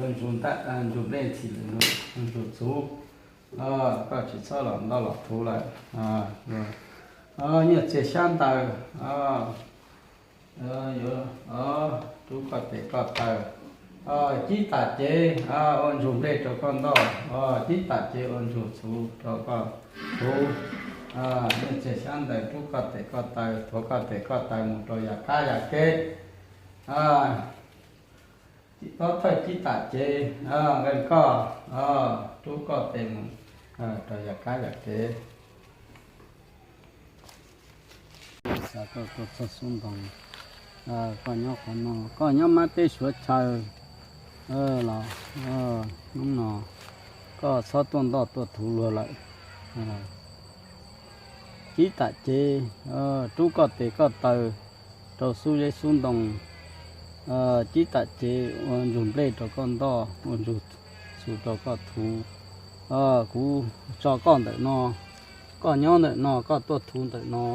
Ua ntsuag nplej ntxhi lawm, ua ntsuag txhuv, koj tsis txhob los ntoj los thuv lawm. Nyiaj txiag xyab ntawv, yuav rub koj tes koj taw. Cib tam cev, ua ntsuag nplej rau koj ntoj. Cib tam cev, ua ntsuag txhuv rau koj thuv. Nyiaj txiag xyab ntawv, rub koj tes koj taw, thuav koj tes koj taw mus rau yam qab yam kev. Tob thawj cib tam cev, nqee koj, rub koj tes mus rau yam qab yam kev. Xav koj tuaj txog xub ntoo, koj nyob qhov no, koj nyob mab teb suav chaw los hnub no koj txhob tuaj ntoj tuaj thuv luag lawm. Cib tam cev, rub koj tes koj taw rau xub zeb xub ntoo. Cib tam cev, ua ntsuag nplej rau koj ntoj, ua ntsuag txhuv rau koj thuv. Kuv tso koj ntawm no, koj nyob ntawm no, koj tuaj thuv ntawm no.